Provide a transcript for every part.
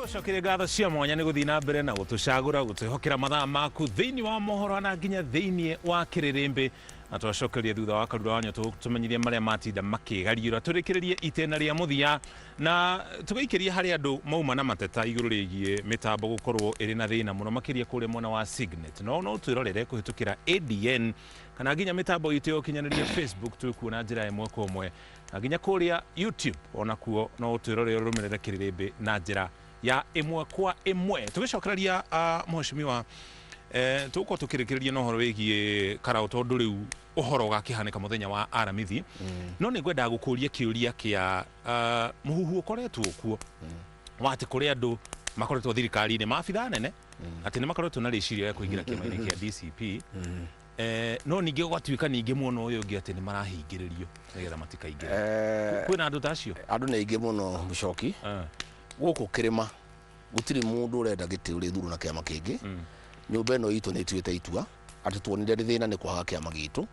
Tũgũcokeria ngatho cia mwanya nĩ gũthiĩ na mbere na gũtũcagũra, gũtwĩhokera mathaa maku thĩinĩ wa mohoro na nginya thĩinĩ wa kĩrĩrĩmbĩ. Na twacokeria thutha wa Karura wa Nyotu tũmenyithie marĩa matinda makĩgariũra. Tũrĩkĩrĩrie itĩna rĩa mũthia na tũgĩikĩrie harĩ andũ mauma na mateta igũrũ rĩgiĩ mĩtambo gũkorwo ĩrĩ na thĩna mũno makĩria kũrĩa mwena wa Signet. No no twĩrorere kũhĩtũkĩra ADN kana nginya mĩtambo itũ ya ũkinyanĩria Facebook twĩkuo na njĩra ĩmwe kwa ĩmwe na nginya kũrĩa YouTube onakuo no ũtwĩrorere ũrũmĩrĩre kĩrĩrĩmbĩ na njĩra ya ĩmwe kwa ĩmwe. Tũgĩcokereria mheshimiwa, tũgũkorwo tũkĩrĩkĩrĩria na ũhoro wĩgiĩ Karau tondũ rĩu ũhoro ũgakĩhanĩka mũthenya wa Aramithi. No nĩ ngwendaga gũkũria kĩũria kĩa mũhuhu ũkoretwo kuo wa atĩ kũrĩ andũ makoretwo thirikari-inĩ, maabithaa nene, atĩ nĩ makoretwo na rĩciria rĩa kũingĩra kĩama-inĩ kĩa DCP. No ningĩ gũgatuĩka ningĩ mwena ũyũ ũngĩ atĩ nĩ marahingĩrĩrio nĩgetha matikaingĩre. Kwĩna andũ ta acio? Andũ nĩ aingĩ mũno, Mũcoki. Gũkũ kĩrĩma gũtirĩ mũndũ ũrenda gĩtĩ ũrĩthurwo na kĩama kĩngĩ. Nyũmba ĩno itũ nĩ ĩtuĩte itua atĩ tuonire thĩna nĩ kwaga kĩama gitũ,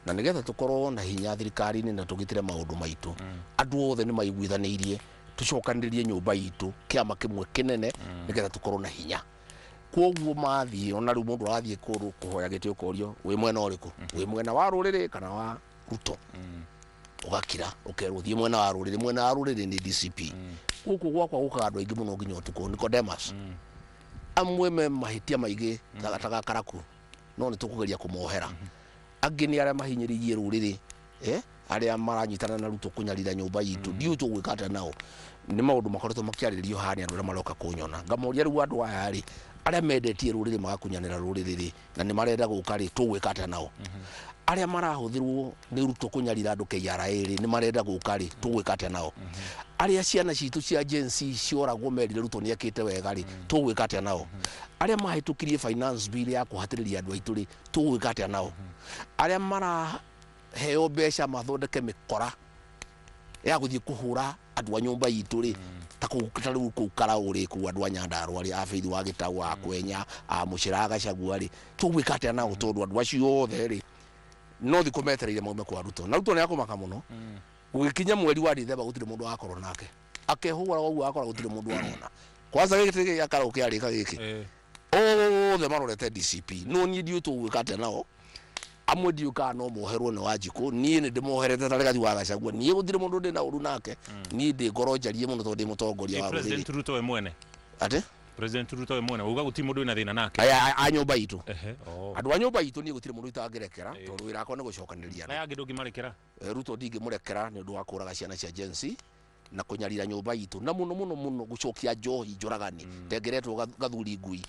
na nĩgetha tũkorwo na hinya thirikari-inĩ na tũgitĩre maũndũ maitũ, andũ othe nĩ maiguithanĩirie tũcokanĩrĩrie nyũmba itũ kĩama kĩmwe kĩnene nĩgetha tũkorwo na hinya. Koguo mathiĩ, ona rĩu mũndũ arathiĩ kũndũ kũhoya gĩtĩ ũkorio wĩ mwena ũrĩkũ, wĩ mwena wa rũrĩrĩ kana wa Ruto, ũgakira ũkerwo thiĩ mwena wa rũrĩrĩ. Mwena wa rũrĩrĩ nĩ DCP. Gũkũ gwakwa gũkaga andũ aingĩ mũno nginya ũtukũ, Nicodemus. Amwe me mahĩtia maingĩ ta gakaraku, no nĩ tũkũgeria kũmohera. Angĩ nĩ arĩa mahinyĩrĩirie rũrĩrĩ, arĩa maranyitana na Ruto kũnyarira nyũmba itũ, ndiũĩ tũgwĩka atĩa nao. Nĩ maũndũ makoretwo makĩarĩrĩrio haha nĩ andũ arĩa maroka kũnyona. Ngamoria rĩu andũ aya rĩ, arĩa mendetie rũrĩrĩ magakunyanĩra rũrĩrĩ rĩ, na nĩ marenda gũka rĩ, tũgwĩka atĩa nao? Arĩa marahũthĩrwo nĩ Ruto kũnyarira andũ KRA rĩ, nĩ marenda gũka rĩ, tũgwĩka atĩa nao? Arĩa ciana citũ cia Gen Z cioragwo merire Ruto nĩ ekĩte wega rĩ, tũgwĩka atĩa nao? Arĩa mahĩtũkirie finance bill ya kũhatĩrĩria andũ aitũ rĩ, tũgwĩka atĩa nao? Arĩa maraheo mbeca mathondeke mĩkora ya gũthiĩ kũhũra andũ a nyũmba itũ rĩ, ta kũu, ta rĩu kũu Karaũ rĩ, kũu andũ a Nyandarũa rĩ, a Faith wa Gĩtaũ, a Kwenya, a Mũcĩra Gachagua rĩ, tũgwĩka atĩa nao? Tondũ andũ acio othe rĩ, no thikũ metereire maume kwa Ruto, na Ruto nĩ akũmaka mũno. Gũgĩkinya mweri wa Dithemba gũtirĩ mũndũ wakorwo nake, akehũgũra ũguo akora gũtirĩ mũndũ arona. Kwanza gĩtĩ gĩa Karaũ kĩarĩka gĩkĩ, othe marorete DCP, no niĩ ndiũĩ tũgwĩka atĩa nao. Amwe ndiũĩ kana no moherwo nĩ Wanjikũ, niĩ nĩ ndĩmoherete ta Rigathi wa Gachagua. Niĩ gũtirĩ mũndũ ndĩ na ũru nake, niĩ ndĩ ngoro njarie mũno tondũ ndĩ mũtongoria wa rũrĩrĩ. President Ruto we mwene? Atĩ? President Ruto we mwene, uga gũtirĩ mũndũ wĩna thĩna nake? Aya a nyũmba itũ. Andũ a nyũmba itũ niĩ gũtirĩ mũndũ itangĩrekera, tondũ wĩra wakwa nĩ gũcokanĩrĩria andũ. Aya angĩ ndũngĩmarekera? Ruto ndingĩmũrekera nĩ ũndũ wa kũraga ciana cia Gen Z na kũnyarira nyũmba itũ, na mũno mũno mũno gũcokia njohi njũragani tengeretwo gathuri ngui.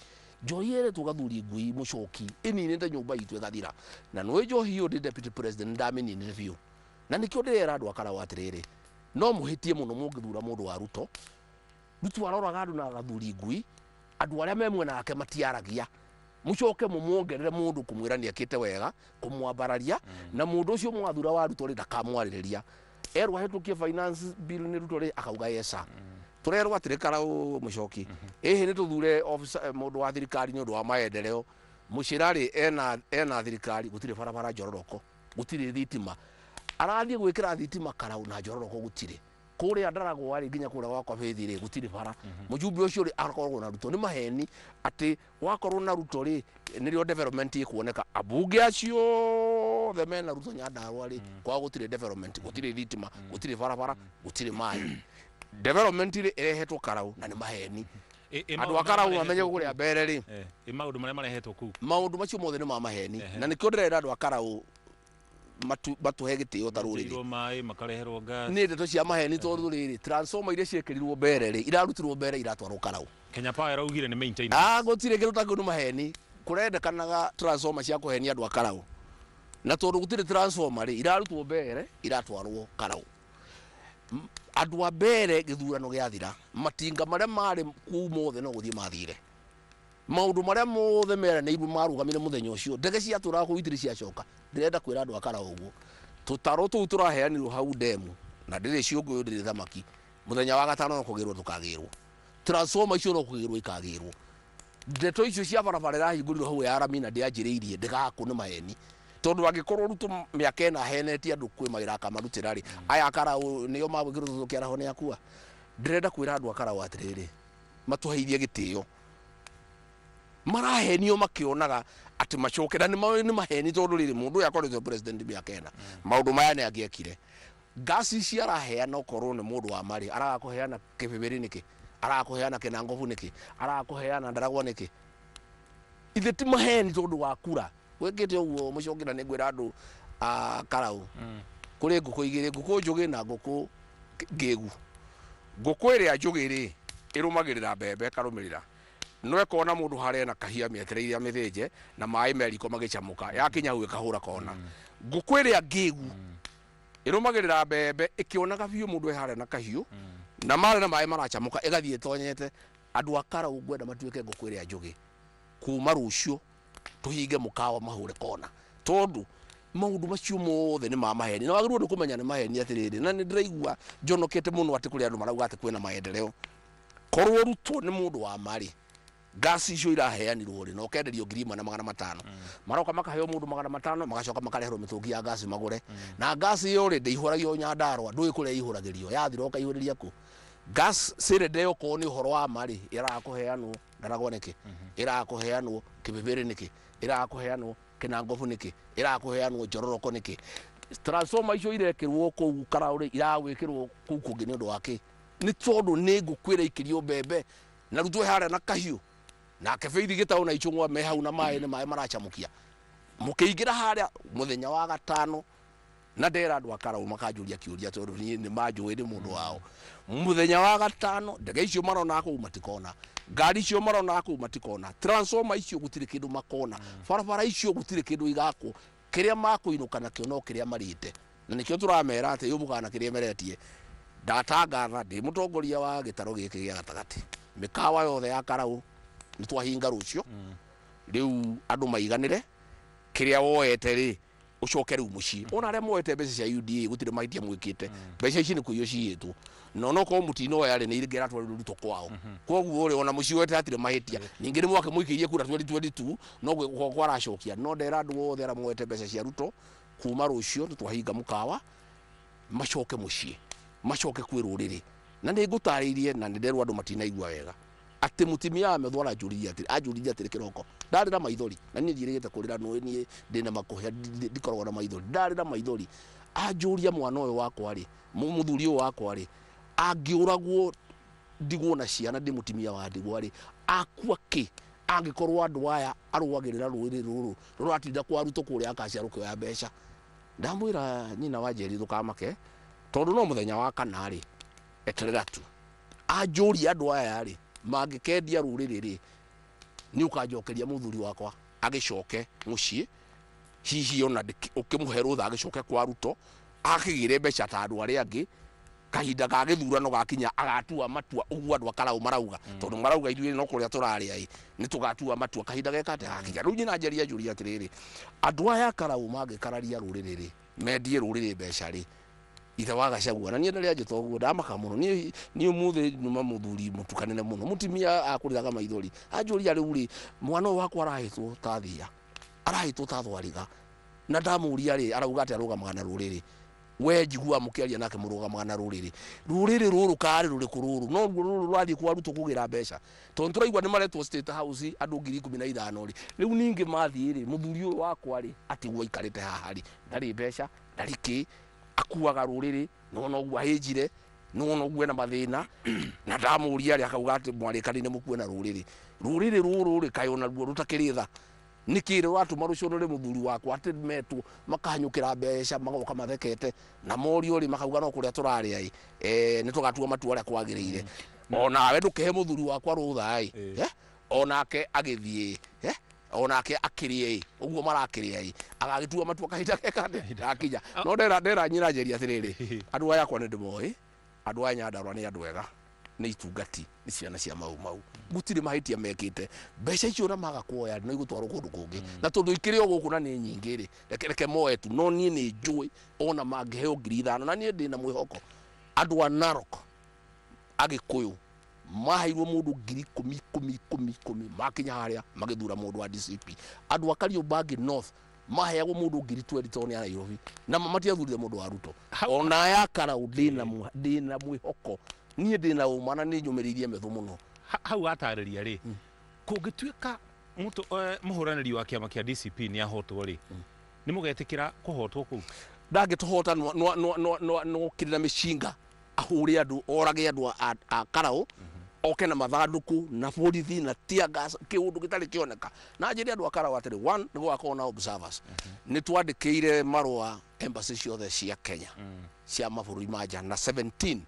Njohi ĩretwo gathuri ngui mũcoki ĩninĩte nyũmba itũ ĩgathira. Na nĩũĩ njohi ĩyo ndĩ deputy president ndamĩninire biũ. Na nĩkĩo ndĩrera andũ a Karaũ atĩrĩrĩ, no mũhĩtie mũno mũngĩthura mũndũ wa Ruto. Ruto aroraga andũ na gathuri ngui, andũ arĩa me mwena wake matiaragia. Mũcoke mũmuongerere mũndũ kũmwĩra nĩ ekĩte wega, kũmwambararia, na mũndũ ũcio mwathura wa Ruto rĩ, ndakamwarĩrĩria. Erwo ahĩtũkie finance bill nĩ Ruto rĩ, akauga yes sir. Tũrerwo atĩrĩ Karaũ mũcoki, ĩhĩ nĩ tũthure officer, mũndũ wa thirikari nĩ ũndũ wa maendeleo. Mũcĩra rĩ, ena thirikari, gũtirĩ barabara njororoko, gũtirĩ thitima. Arathiĩ gwĩkĩra thitima Karaũ na njororoko gũtirĩ. Kũrĩa Ndaragwa rĩ, nginya kũrĩa gwakwa Faith rĩ, gũtirĩ bara. Mũjumbe ũcio rĩ, akoragwo na Ruto. Nĩ maheni atĩ wakorwo na Ruto rĩ, nĩrĩo development ĩkuoneka. Ambunge acio othe mena Ruto Nyandarũa rĩ, kwao gũtirĩ development, gũtirĩ thitima, gũtirĩ barabara, gũtirĩ maĩ. Development rĩ, ĩrehetwo Karaũ na nĩ maheni. Andũ a Karaũ mamenye kũrĩa mbere rĩ. Ĩ maũndũ marĩa marehetwo kũu? Maũndũ macio mothe nĩ ma maheni. Na nĩkĩo ndĩrera andũ a Karaũ matũhe gĩtĩo ta rũrĩrĩ. Menjeirwo maĩ, makareherwo gas. Nĩ ndeto cia maheni tondũ rĩrĩ, transformer iria ciĩkĩrirwo mbere rĩ, irarutirwo mbere iratwarwo Karaũ. Kenya Power ĩraugire nĩ maintenance. Gũtirĩ kĩndũ ta kĩu, nĩ maheni. Kũrendekanaga transformer cia kũhenia andũ a Karaũ. Na tondũ gũtirĩ transformer rĩ, irarutwo mbere iratwarwo Karaũ. Andũ a mbere gĩthurano gĩathira, matinga marĩa marĩ kũu mothe no gũthiĩ mathire. Maũndũ marĩa mothe meranĩirwo marũgamire mũthenya ũcio, ndege ciatũraga kũu itirĩ ciacoka. Ndĩrenda kwĩra andũ a Karaũ ũguo, tũtarũ tũu tũraheanirwo hau ndemu, na ndĩrĩ ciũngũyũ ndĩrĩ thamaki, mũthenya wa gatano no kũgĩrwo tũkagĩrwo. Transformer icio no kũgĩrwo ikagĩrwo. Ndeto icio cia barabara ĩrahingũrirwo hau ya rami na ndĩanjĩrĩirie, ndĩgakwo nĩ maheni. Tondũ angĩkorwo Ruto mĩaka ĩna ahenetie andũ kwĩ mawĩra akamarutĩra rĩ, aya a Karaũ nĩo magwĩkĩrwo tũtũ kĩaraho nĩ akua. Ndĩrenda kwĩra andũ a Karaũ atĩrĩrĩ, Matũheithie gĩtĩo. Marahenio makĩonaga atĩ macoke, na nĩ maheni, tondũ rĩrĩ, mũndũ ũyũ akoretwo president mĩaka 4, maũndũ maya nĩ angĩekire. Ngasi ici araheana, okorwo nĩ mũndũ wa marĩ, araga kũheana Kĩbĩbĩrĩ nĩkĩ? Araga kũheana Kĩnangobu nĩkĩ? Araga kũheana Ndaragwa nĩkĩ? Ithe ti maheni tondũ wa kura gwĩkĩte ũguo. Mũcoki, na nĩ ngwĩra andũ a Karau, kũrĩ ngũkũ igĩrĩ, ngũkũ njũgĩ na ngũkũ ngĩgu. Ngũkũ ĩrĩa njũgĩ rĩ, ĩrũmagĩrĩra mbembe, ĩkarũmĩrĩra, no ĩkona mũndũ harĩa ena kahia mĩetereire amĩthĩnje na maĩ me riko magĩcamũka, yakinya hau ĩkahũra kona. Ngũkũ ĩrĩa ngĩgu ĩrũmagĩrĩra mbembe ĩkĩonaga biũ mũndũ e harĩa na kahiũ na marĩ na maĩ maracamũka, ĩgathiĩ ĩtonyete. Andũ a Karau ngwenda matuĩke ngũkũ ĩrĩa njũgĩ. Kuma rũciũ tũhinge mũkawa, mahũre kona, tondũ maũndũ macio mothe nĩ ma maheni, na wagĩrĩirwo nĩ kũmenya nĩ maheni. Atĩrĩrĩ, na nĩ ndĩraigua njonokete mũno atĩ kũrĩ andũ marauga atĩ kwĩna maendeleo. Korwo Ruto nĩ mũndũ wa marĩ, ngasi icio iraheanirwo rĩ, na ũkenderio 1500, maroka makaheo mũndũ 500, magacoka makareherwo mĩtũngi ya ngasi magũre, na ngasi ĩyo rĩ, ndĩihũragio Nyandarũa, ndũĩ kũrĩa ĩihũragĩrio, yathira ũkaihũrĩria kũ? Gas cylinder ĩyo, korwo nĩ ũhoro wa ma rĩ, ĩraga kũheanwo Ndaragwa nĩkĩ? Ĩraga kũheanwo Kĩbĩbĩrĩ nĩkĩ? Ĩraga kũheanwo Kĩnangobu nĩkĩ? Ĩraga kũheanwo Njororoko nĩkĩ? Transformer icio irekĩrwo kũu Karau rĩ, iraga gwĩkĩrwo kũu kũngĩ nĩ ũndũ wa kĩ? Nĩ tondũ nĩ ngũkũ ĩraikĩrio mbembe na Ruto e harĩa na kahiũ, nake Faith Gĩtaũ na Ichung'wa me hau na maĩ, nĩ maĩ maracamũkia. Mũkĩingĩra harĩa mũthenya wa gatano, na ndera andũ a Karau makanjũria kĩũria, tondũ niĩ nĩ manjũĩ nĩ mũndũ wao. Mũthenya wa gatano, ndege icio marona kũu matikona, ngari icio marona kũu matikona, transformer icio gũtirĩ kĩndũ makona, barabara icio gũtirĩ kĩndũ igakwo. Kĩrĩa makũinũka nakĩo no kĩrĩa marĩte, na nĩkĩo tũramera atĩ yũmũkana kĩrĩa ĩmeretie. Ndatangatha ndĩ mũtongoria wa gĩtaro gĩkĩ gĩa gatagatĩ, mĩkawa yothe ya Karau nĩ twahinga rũciũ. Rĩu andũ maiganĩre, kĩrĩa woete rĩ, ũcoke rĩu mũciĩ. Ona arĩa moete mbeca cia UDA, gũtirĩ mahĩtia mwĩkĩte, mbeca ici nĩ kũiywo ciyĩtwo, na onokorwo mũtinoya rĩ, nĩ ingĩratwarirwo Ruto kwao. Koguo rĩ, ona mũcioete hatirĩ mahĩtia. Ningĩ nĩ mwake mũikĩirie kura 2022, no gwĩkwo aracokia. No ndera andũ othe arĩa moete mbeca cia Ruto, kuma rũciũ nĩ twahinga mũkawa, macoke mũciĩ, macoke kwĩ rũrĩrĩ. Na nĩ ngũtarĩirie, na nĩ nderwo andũ matinaigua wega atĩ mũtumia wa Methu aranjũririe atĩrĩ, anjũririe atĩrĩ kĩroko, ndarĩra maithori, na niĩ ndiĩrĩgĩte kũrĩra, nũĩ niĩ ndĩna makũhĩa, ndikoragwo na maithori. Ndarĩra maithori, anjũria, mwana ũyũ wakwa rĩ, mũthuri ũyũ wakwa rĩ, angĩũragwo ndigwo na ciana, ndĩ mũtumia wa ndigwa rĩ, akua kĩ angĩkorwo andũ aya arũagĩrĩra rũrĩrĩ rũrũ rũratinda kwa Ruto kũrĩa akacia rũkĩoya mbeca? Ndamwĩra, nyina wa Njeri, ndũkamake, tondũ no mũthenya wa kana rĩ, eterera tu. Anjũria, andũ aya rĩ, mangĩkendia rũrĩrĩ rĩ, nĩ ũkanjokeria mũthuri wakwa agĩcoke mũciĩ? Hihi ona ũkĩmũhe rũtha agĩcoke kwa Ruto akĩgĩre mbeca ta andũ arĩa angĩ, kahinda ga gĩthurano gakinya agatua matua ũguo andũ a Karau marauga, tondũ marauga ithuĩ no kũrĩa tũrarĩa ĩ, nĩ tũgatua matua kahinda geka atĩa gakinya. Rĩu nyina Njeri anjũria atĩrĩrĩ, andũ aya a Karau mangĩkararia rũrĩrĩ rĩ, mendie rũrĩrĩ mbeca rĩ, ithe wa Gachagua? Na niĩ ndarĩ anjĩta ũguo, ndamaka mũno. Niĩ ũmũthĩ nyuma mũthuri mũtukanĩre mũno, mũtumia akũrĩraga maithori, anjũria, rĩu rĩ, mwana ũyũ wakwa arahĩtwo ta thia, arahĩtwo ta thwariga, na ndamũria rĩ, arauga atĩ arũgamaga na rũrĩrĩ. We njiguaga mũkĩaria nake mũrũgamaga na rũrĩrĩ, rũrĩrĩ rũrũ karĩ rũrĩkũ? Rũrũ no ruo rũrũ rũrathiĩ kwa Ruto kũgĩra mbeca, tondũ tũraigua nĩ maretwo State House andũ 15,000 rĩ. Rĩu ningĩ mathiĩ rĩ, mũthuri ũyũ wakwa rĩ, atigwo aikarĩte haha rĩ, ndarĩ mbeca, ndarĩ kĩ, akuaga rũrĩrĩ, nĩwona ũguo ahĩnjire, nĩwona ũguo ena mathĩna. Na ndamũria rĩ, akauga atĩ mwarĩkanĩire mũkue na rũrĩrĩ. Rũrĩrĩ rũrũ rĩ, kaĩ onaruo rũtakĩrĩ tha? Nĩkĩ rũratũma rũconore mũthuri wakwa atĩ metwo makahanyũkĩra mbeca, magoka mathekete, na morio rĩ, makauga no kũrĩa tũrarĩa ĩ, nĩ tũgatua matua ũrĩa kwagĩrĩire. Onawe ndũkĩhe mũthuri wakwa rũtha ĩ, onake agĩthiĩ, onake akĩrĩe ĩ, ũguo marakĩrĩa ĩ, agagĩtua matua kahinda geka gakinya. No ndera ndera nyina Njeri atĩrĩrĩ, andũ aya akwa nĩ ndĩmoĩ, andũ aya Nyandarũa nĩ andũ ega, nĩ itungati, nĩ ciana cia Mau Mau, gũtirĩ mahĩtia mekĩte. Mbeca icio ona maga kuoya no igũtwarwo kũndũ kũngĩ, na tondũ ikĩrĩ o gũkũ na nĩ nyingĩ rĩ, reke moe tu. No niĩ nĩ njũĩ ona mangĩheo 5,000, na niĩ ndĩna mwĩhoko andũ a Narok, Agĩkũyũ maheirwo mũndũ 10,000 10 10 10, makinya harĩa magĩthura mũndũ wa DCP. Andũ a Kariobangi North maheagwo mũndũ 20,000 tondũ nĩ a Nairobi, na matiathurire mũndũ wa Ruto. Ona aya Karau ndĩna mwĩhoko, niĩ ndĩna ũma na nĩ nyũmĩrĩirie Methu mũno. Hau watarĩria rĩ, kũngĩtuĩka mũhũranĩri wa kĩama kĩa DCP nĩ ahotwo rĩ, nĩ mũgetĩkĩra kũhotwo kũu? Ndangĩtũhota. No kĩrĩ na mĩcinga, ahũre andũ, orage andũ a Karau, oke na mathandũkũ na borithi na tear gas, kĩũndũ gĩtarĩ kĩoneka. Na njĩre andũ a Karau atĩrĩ, one, nĩ gũgakorwo na observers. Nĩ twandĩkĩire marũa embassy ciothe cia Kenya cia mabũrũri ma nja, na 17,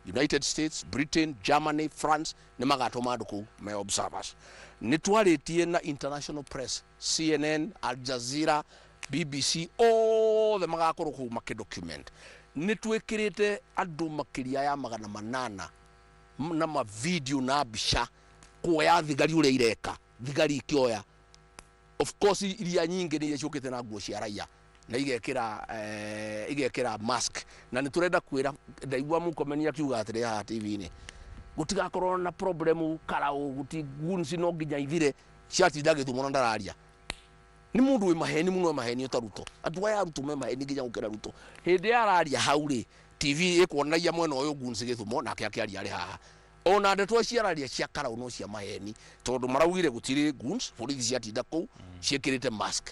United States, Britain, Germany, France, nĩ magatũma andũ kũu me observers. Nĩ twarĩtie na international press, CNN, Al Jazeera, BBC, othe magakorwo kũu makĩdocument. Nĩ twĩkĩrĩte andũ makĩria ya 800 na mavideo na mbica kuoya thigari ũrĩa ireka, thigari ikĩoya. Of course, iria nyingĩ nĩ iria ciũkĩte na nguo cia raia na igekĩra mask. Na nĩ tũrenda kwĩra, ndaigua Mũkomeni akiuga atĩrĩ haha TV-inĩ, gũtigakorwo na problem Karau, guti goons no nginya ithire ciatinda Gĩthumo, na ndararia nĩ mũndũ wĩ maheni mũno, maheni ta Ruto. Andũ aya a Ruto me maheni nginya gũkĩra Ruto. Hĩndĩ araria hau rĩ, TV ĩkuonagia mwena ũyũ goons Gĩthumo, nake akĩaria arĩ haha. Ona ndeto ciararia cia Karau no cia maheni, tondũ maraugire gũtirĩ goons, borithi ciatinda kũu ciĩkĩrĩte mask.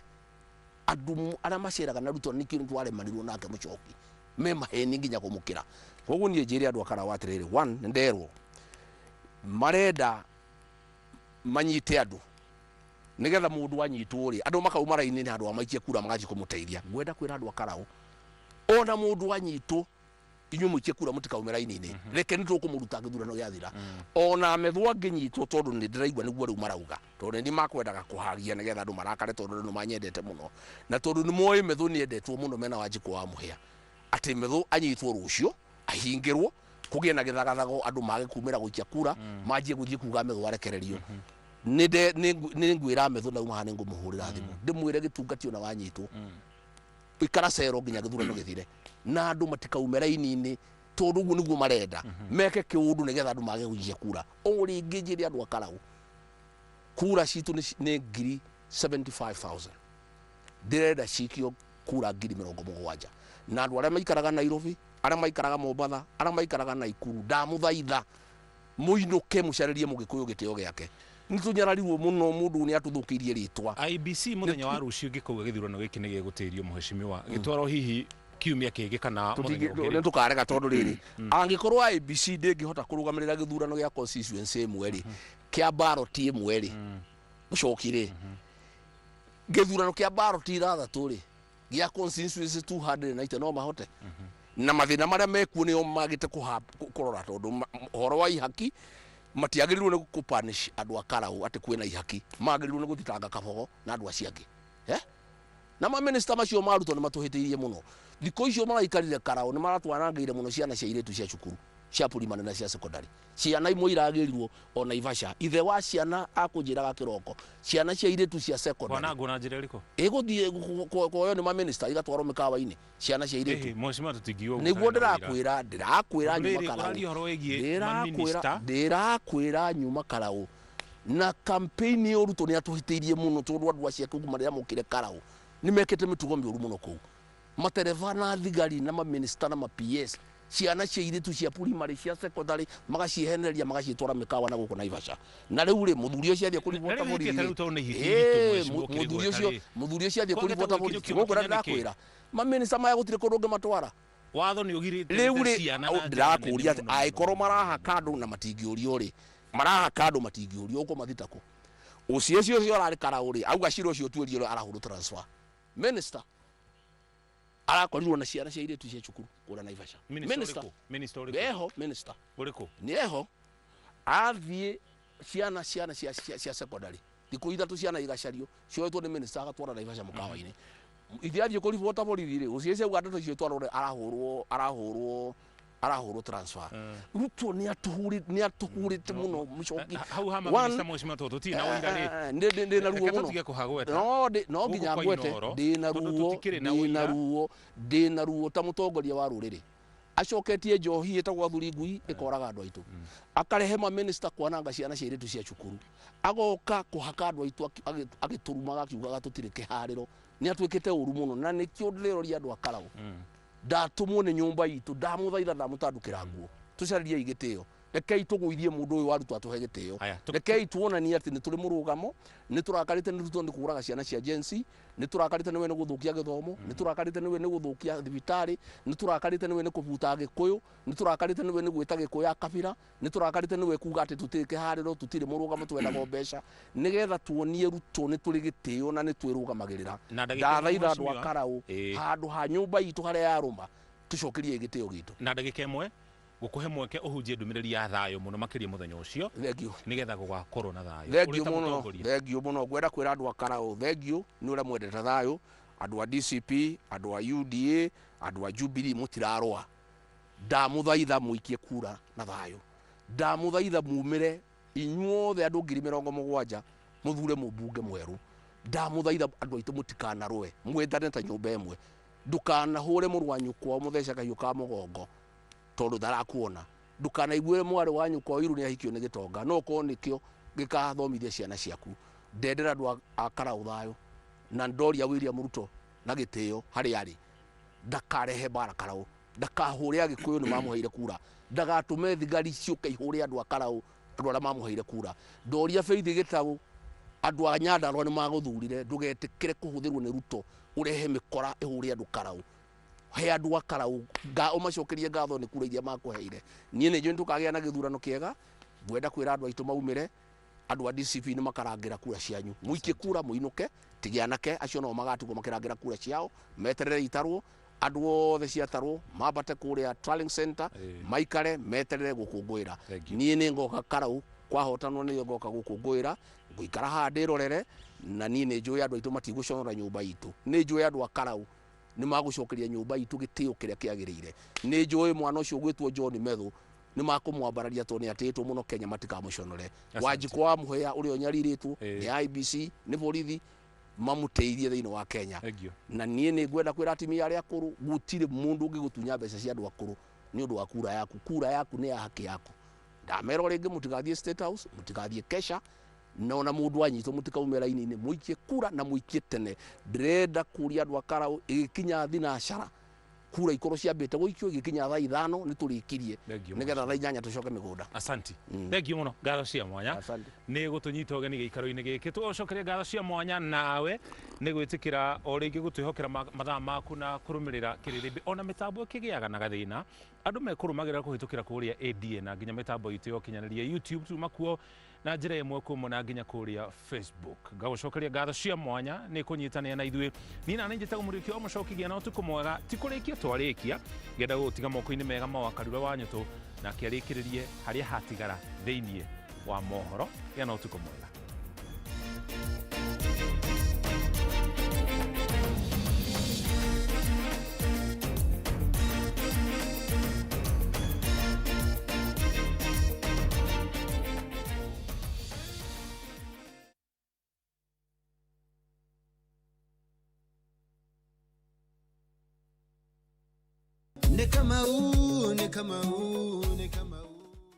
Andũ arĩa maceraga na Ruto, nĩkĩo nĩtwaremanirwo nake Mũchoki, me maheni nginya kũmũkĩra. Koguo niĩ njĩre andũ a Karau atĩrĩrĩ, one, nĩ nderwo marenda manyite andũ nigetha mũndũ anyitwo rĩ, andũ makauma raini nĩ handũ wa maikie kura magathiĩ kũmũteithia. Ngwenda kwĩra andũ a Karau, ona mũndũ anyitwo, inyuĩ mũikie kura, mũtikaume raini-inĩ, reke nĩ tũkũmũruta gĩthurano gĩathira. Ona methwo angĩnyitwo, tondũ nĩ ndĩraigua nĩguo rĩu marauga, tondũ nĩ makwendaga kũhagia nĩgetha andũ marakare, tondũ nĩ manyendete mũno na tondũ nĩ moĩ Methu nĩ endetwo mũno mena Wanjikũ wa Mũhĩa, atĩ Methu anyitwo rũciũ ahingĩrwo, kũgĩe na gĩthagathago, andũ mage kumĩra gũikia kura, manjie gũthiĩ kuga Methu arekererio. Nĩ ngwĩra Methu ndauma haha, nĩ ngũmũhũrĩra thimũ ndĩmwĩre gĩtungati ona wanyitwo, ikara cero nginya gĩthurano gĩthire, na andũ matikaume raini-inĩ, tondũ ũguo nĩguo marenda meke kĩũndũ nĩgetha andũ mage gũikia kura. O rĩngĩ njĩre andũ a Karau, kura citũ nĩ 75,000, ndĩrenda cikio kura 70,000. Na andũ arĩa maikaraga Nairobi, arĩa maikaraga Mombatha, arĩa maikaraga Naikuru, ndamũthaitha mũinũke mũcarĩrie mũgĩkũyũ gĩtĩo gĩake. Nĩ tũnyararirwo mũno, mũndũ nĩ atũthũkĩirie rĩtwa. IEBC mũthenya wa rũciũ ngĩkauga gĩthurano gĩkĩ nĩ gĩgũtĩrio, mũhecimiwa, gĩtwarwo hihi kiumia kĩngĩ kana mũthenya ũngĩ nĩ rĩ? Tũkarega, tondũ rĩrĩ, angĩkorwo IEBC ndĩngĩhota kũrũgamĩrĩra gĩthurano gĩa constituency ĩmwe rĩ, kĩa ballot ĩmwe rĩ, mũcoki rĩ, gĩthurano kĩa ballot ithathatũ rĩ, gĩa constituency 290, no mahote? Na mathĩna marĩa mekuo nĩo magĩte kũrora, tondũ ũhoro wa ihaki, matiagĩrĩirwo nĩ kũpunish andũ a Karau atĩ kwĩna ihaki, magĩrĩirwo nĩ gũthitanga Kabogo na andũ acio angĩ, eh? Na maminista macio ma Ruto nĩ matũhĩtĩirie mũno. Thikũ icio maraikarire Karau nĩ maratwanangĩire mũno ciana cia irĩtu cia cukuru cia primary na cia secondary. Ciana imwe iragĩrirwo o Naivasha, ithe wa ciana akũnjĩraga kĩroko, ciana cia irĩtu cia secondary. Kwanangwo na njĩra ĩrĩkũ? Ĩgũthiĩ kuoywo nĩ maminista, igatwarwo mĩkawa-inĩ, ciana cia irĩtu. Ĩhĩ, mheshimiwa, tũtingiuga ũguo Nĩguo ũtarĩ na ũira. ndĩrakwĩra Tondũ nyuma rĩrĩ, Karau. ũraria ũhoro wĩgiĩ Ndĩrakwĩra maminista. Ndĩrakwĩra nyuma Karau na campaign ĩyo, Ruto nĩ atũhĩtĩirie mũno, tondũ andũ acio kuma rĩrĩa mokire Karau nĩ mekĩte mĩtugo mĩũru mũno kũu, matereba na thigari na maminista na ma PS, ciana cia irĩtu cia primary, cia secondary, magaciehenereria, magaciĩtwara mĩkawa na gũkũ Naivasha. Na rĩu rĩ, mũthuri ũcio athiĩ kũribota Na rĩu borithi hĩtĩte rĩ, rĩu tondũ nĩ ihĩtia iritũ, mheshimiwa, mũthuri ũkĩrĩgweta ũcio rĩ. Mũthuri ũcio athiĩ Kwagĩte kũribota gwĩkinyũkio borithi gũkũ, na makinya nĩkĩ? ndĩrakwĩra maminista maya gũtirĩ kũndũ ũngĩmatwara. Watho nĩ ũgirĩte Rĩu rĩ, ciana na njĩra nene ndĩrakũria atĩ mũno. angĩkorwo marahaka andũ na matingĩũrio rĩ, marahaka andũ matingĩũrio, ũkũmathita kũ? Ũcio ũcio ũrarĩ Karau rĩ, auga cira ũcio ũtuĩrio, arahũrwo transfer. Minister arakorirwo na ciana cia irĩtu cia cukuru kũrĩa Naivasha. Minister Minister. ũrĩkũ? Minister ũrĩkũ? Eho minister. Ũrĩkũ? Nĩ eho, athiĩ ciana cia secondary, thikũ 3 ciana igacario, cioetwo nĩ minister agatwara Naivasha mũkawa-inĩ. Ithe athiĩ kũribota borithi rĩ, ũcio auga ndeto icio itwarwo rĩ, arahũrwo transfer. Ruto nĩ atũhũrĩte mũno, mũcoki. Hau ha maminista, mheshimiwa, tondũ tũtirĩ na ũira rĩ, Ndĩ na ruo reke mũno. tũtige kũhagweta. No Gũkũ nginya kwa ngwete. Inooro, Ndĩ na tondũ ruo. tũtikĩrĩ na Ndĩ na ũira. ruo, ndĩ na ruo ta mũtongoria wa rũrĩrĩ. Acoketie njohi ĩtagwo athuri ngui ĩkoraga andũ aitũ, akarehe maminista kwananga ciana cia irĩtu cia cukuru, agoka kũhaka andũ aitũ agĩtũrumaga akiugaga tũtirĩ kĩharĩro. Nĩ atuĩkĩte ũru mũno, na nĩkĩo ndĩroria andũ a Karau, ndatũmwo nĩ nyũmba itũ, ndamũthaitha, ndamũtandũkĩra nguo, tũcarĩriei gĩtĩo. Rekei tũgũithie mũndũ ũyũ wa Ruto atũhe gĩtĩo. Aya, Rekei tuonanie atĩ nĩ tũrĩ mũrũgamo, nĩ tũrakarĩte nĩ Ruto nĩ kũraga ciana cia Gen Z, nĩ tũrakarĩte nĩwe nĩ gũthũkia gĩthomo, nĩ tũrakarĩte nĩwe nĩ gũthũkia thibitarĩ, nĩ tũrakarĩte nĩwe nĩ kũbuta Gĩkũyũ, nĩ tũrakarĩte nĩwe nĩ gwĩta Gĩkũyũ a kabira, nĩ tũrakarĩte nĩwe kuga atĩ tũtirĩ kĩharĩro, tũtirĩ mũrũgamo, twendaga o mbeca, nĩgetha tuonie Ruto nĩ tũrĩ gĩtĩo na nĩ twĩrũgamagĩrĩra. Na ndagĩka ĩmwe, Ndathaitha andũ a mheshimiwa. Karau Ĩĩ. handũ ha nyũmba itũ harĩa yarũma, tũcokerie gĩtĩo gitũ. Na ndagĩka ĩmwe ngũkũhe mweke ũhunjie ndũmĩrĩri ya thayũ mũno makĩria mũthenya ũcio, Thank you. nĩgetha gũgakorwo na thayũ. Thengiũ Ũrĩ ta mũno, mũtongoria. thengiũ mũno. Ngwenda kwĩra andũ a Karau thengiũ nĩ ũrĩa mwendete thayũ, andũ a DCP, andũ a UDA, andũ a Jubilee mũtirarũa. Ndamũthaitha mũikie kura na thayũ. Ndamũthaitha mumĩre inyuothe andũ 70,000 mũthure mũmbunge mwerũ. Ndamũthaitha andũ aitũ mũtikanarũe, mwendane ta nyũmba ĩmwe. Ndũkanahũre mũrũ wa nyũkwa ũmũthece kahiũ ka mũgongo tondũ ndarakuona. Ndũkanaiguĩre mwarĩ wa nyũkwa ũiru nĩ ahikio nĩ gĩtonga, no ũkorwo nĩkĩo gĩkathomithia ciana ciaku. Ndendera andũ a Karau thayũ, na ndoria William Ruto na gĩtĩo harĩa arĩ, ndakarehe mbara Karau, ndakahũre Agĩkũyũ nĩ mamũheire kura, ndagatũme thigari ciũke ihũre andũ a Karau, andũ arĩa mamũheire kura. Ndoria Faith Gĩtaũ, andũ a Nyandarua nĩ magũthurire, ndũgetĩkĩre kũhũthĩrwo nĩ Ruto ũrehe mĩkora ĩhũre andũ Karau. He andũ a Karau ũmacokerie ngatho nĩ kura iria makũheire. Niĩ nĩ njũĩ nĩ tũkagĩa na gĩthurano kĩega. Ngwenda kwĩra andũ aitũ maumĩre, andũ a DCP nĩ makarangĩra kura cianyu, mũikie kura mũinũke, tiga anake acio nao magatigwo makĩrangĩra kura ciao, meterere itarwo, andũ othe ciatarwo mambate kũrĩa Tallying Center, maikare meterere gũkũngũĩra. Thank you. Niĩ nĩ ngoka Karau kwahotanwo nĩyo ngoka gũkũngũĩra, ngũikara haha ndĩrorere, na niĩ nĩ njũĩ andũ aitũ matigũconora nyũmba itũ. Nĩ njũĩ andũ a Karau nĩ magũcokeria nyũmba itũ gĩtĩo kĩrĩa kĩagĩrĩire. Nĩ njũĩ mwana ũcio ũgwĩtwo John Methu nĩ makũmwambararia tondũ nĩ atĩĩtwo mũno Kenya, matikamũconore. Wanjikũ wa Mũhĩa ũrĩa ũnyarirĩtwo nĩ IBC, nĩ borithi, mamũteithie thĩinĩ wa Kenya. Thank you. Na niĩ nĩ ngwenda kwĩra atumia arĩa akũrũ, gũtirĩ mũndũ ũngĩgũtunya mbeca cia andũ akũrũ nĩ ũndũ wa kura yaku. Kura yaku nĩ ya haki yaku. Ndamera o rĩngĩ, mũtigathiĩ State House, mũtigathiĩ Kesha, na ona mũndũ anyitwo mũtikaume raini-inĩ, mũikie kura na mũikie tene. Ndĩrenda kũria andũ a Karau ĩgĩkinya thinacara kura ikorwo ciambĩte gũikio, ĩgĩkinya thaa 5 nĩ tũrĩkirie, Thank you, nĩgetha thaa 8 tũcoke mĩgũnda. Asanti. Thank you mũno, ngatho cia mwanya. Asante. Nĩ gũtũnyita ũgeni gĩikaro-inĩ gĩkĩ, tũgũcokeria ngatho cia mwanya nawe nĩ gwĩtĩkĩra o rĩngĩ gũtwĩhokera mathaa maku na kũrũmĩrĩra kĩrĩrĩmbĩ. Ona mĩtambo ĩkĩgĩaga na gathĩna, andũ mekũrũmagĩrĩra kũhĩtũkĩra kũrĩa ADA na nginya mĩtambo itũ ya ũkinyanĩria YouTube, tuma kuo na njĩra ĩmwe kwa ĩmwe na nginya kũrĩa Facebook. Ngagũcokeria ngatho cia mwanya nĩ kũnyitanĩra na ithuĩ. Niĩ na nĩ njĩtagwo Mũriũki wa Mũcoki, gĩa na ũtukũ mwega. Ti kũrĩkia twarĩkia, ngenda gũgũtiga moko-inĩ mega ma Wakarura wa Nyũtũ, nake arĩkĩrĩrie harĩa hatigara thĩinĩ wa mohoro. Gĩa na ũtukũ mwega. Nĩ Kamau, nĩ Kamau, nĩ Kamau.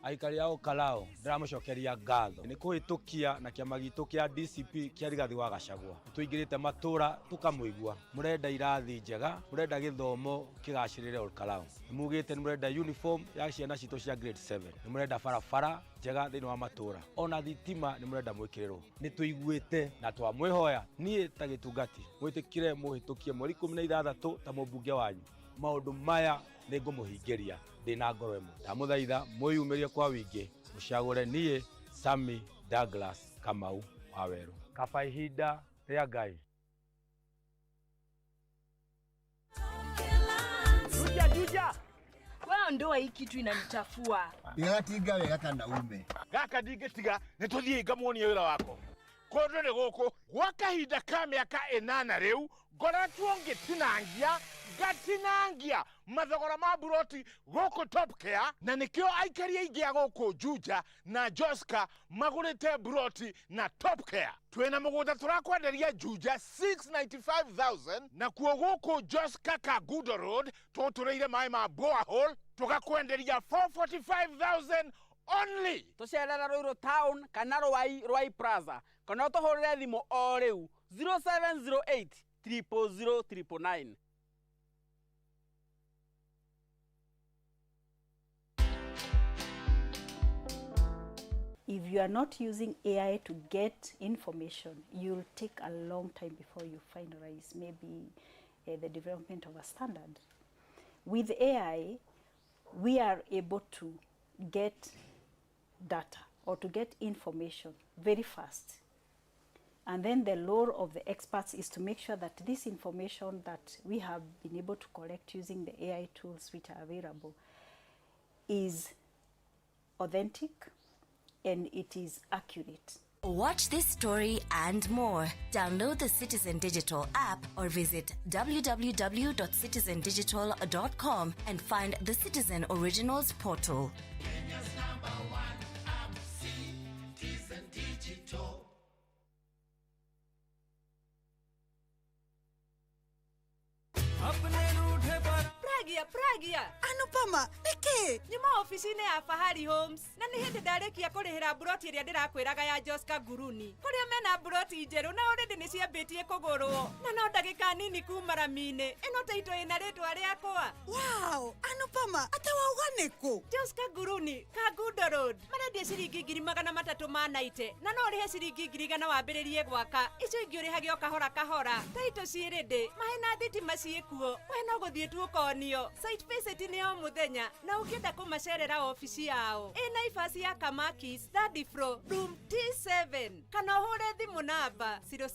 Aikari a Kalao ndĩramũcokeria ngatho nĩ kũhĩtũkia na kĩama gitũ kĩa DCP kĩa Rigathi wa Gachagua. Tũingĩrĩte matũra tũkamũigua, mũrenda irathi njega, mũrenda gĩthomo kĩgacĩrĩre Ol Kalou, nĩ mugĩte nĩ mũrenda uniform ya ciana citũ cia grade 7, nĩ mũrenda barabara njega thĩinĩ wa matũra, ona thitima nĩ mũrenda mwĩkĩrĩrwo. Nĩ tũiguĩte na twamwĩhoya niĩ ta gĩtungati mwĩtĩkire mũhĩtũkie mweri 16 ta mũmbunge wanyu. Maũndũ maya nĩ ngũmũhingĩria ndĩ na ngoro ĩmwe. Ndamũthaitha mwĩyumĩrie kwa wĩingĩ, mũcagũre niĩ Sammy Douglas Kamau wa Werũ. Kaba ihinda rĩa Ngai. Juja, juja. Wewe ndoa hii kitu inanichafua. Ndigatinga wega kana ume. Gaka ndingĩtiga nĩ tũthiĩ ngamuonie wĩra wako. Kũndũ nĩ gũkũ gwa kahinda ka mĩaka 8 rĩu ngoretwo ngĩtinangia ngatinangia mathogora ma buroti gũkũ Top Care, na nĩkĩo aikari aingĩ a gũkũ Juja na Joska magũrĩte buroti na Top Care. Twĩna mũgũnda tũrakwenderia Juja 695,000, nakuo gũkũ Joska Kangundo Road tũtũrĩire maĩ ma borehole tũgakwenderia 445,000 only. Tũcerere Ruiru Town kana Ruai, Ruai Plaza, kana ũtũhũrĩre thimũ o rĩu 0708 000 999. If you are not using AI to get information, you'll take a long time before you finalize maybe the development of a standard. With AI, we are able to get data or to get information very fast. And then the role of the experts is to make sure that this information that we have been able to collect using the AI tools which are available is authentic and it is accurate. Watch this story and more. Download the Citizen Digital app or visit www.citizendigital.com and find the Citizen Originals portal. Kenya's number one app, Citizen Digital. Pragia, Pragia. Anupama, nĩkĩ? Nyuma ofici-inĩ ya Fahari Homes na nĩ hĩndĩ ndarĩkia kũrĩhĩra mburoti ĩrĩa ndĩrakwĩraga ya Joska Nguruni, kũrĩa mena mburoti njerũ na already nĩ ciambĩtie kũgũrwo, na no ndagĩka nini kuma rami-inĩ. Ĩno taito ĩna rĩtwa rĩakwa. Wow, Anupama, ate wauga nĩkũ? Joska Nguruni, Kangundo Road, marendia ciringi 390,000 na no ũrĩhe ciringi 100,000 wambĩrĩrie gwaka. Icio ingĩ ũrĩhage o kahora kahora. Taito ciĩ ready, maĩ na thitima ciĩkuo, we no gũthiĩ tu ũkonio. Site visit nĩ o mũthenya na ũngĩenda kũmacerera ofici yao ĩ Naivas ya Kamakis, third floor, room T7, kana ũhũre thimũ namba 07